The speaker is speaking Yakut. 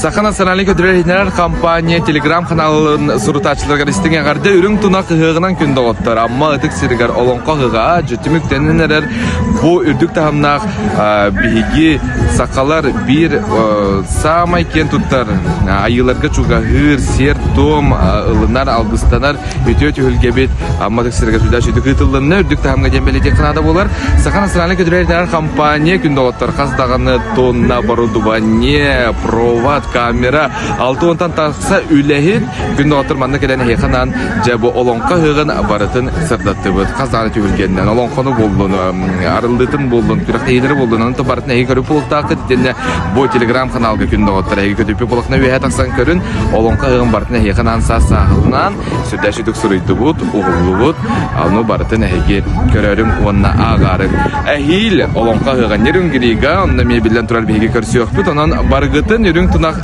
Саха национальнай көтүрэр компания телеграм-ханаалын сурутааччыларыгар истиҥ эҕэрдэ үрүҥ тунах ыһыаҕынан күн доҕоттор Амма ытык сиригэр олоҥхо ыһыаҕа дьэ түмүктэнэн эрэр бу үрдүк таһымнаах биһиги сахалар биир саамай киэн туттар айыыларга чугаһыыр сиэр-туом ылынар алгыстанар үтүө түһүлгэбит Амма ытык сиригэр сүрдээх үчүгэй ыытыллынна үрдүк таһымҥа диэн бэлиэтиэххэ наада буолар Саха национальнай көтүрэр компания күн доҕоттор хас даҕаны тонна оборудование провод камера 60-тан тахса үлэһит күн доҕоттор манна кэлэн эһиэхэ анаан дьэ бу олоҥхо ыһыаҕын барытын сырдаттыбыт хас даҕаны түһүлгэннэн олоҥхону буллун арыллыытын буллун күрэхтэһиилэри буллун онон барытын эһиги көрүп буолуохтааххыт итиэннэ бу телеграм-каналга күн доҕоттор эһиги көтүппүт буолахна үөһэ тахсан көрүн олоҥхо ыһыаҕын барытын эһиэхэ анаан саас сааһылаан сүрдээх сүдүк суруйдубут, уһуллубут, ону барытын эһиги көрөрүҥ уонна ааҕаарыҥ. Эһиил олоҥхо ыһыаҕа Нерюнгрига, онно эмиэ биллэн турар биһиги көрсүөхпүт, онон барыгытын үрүҥ тунах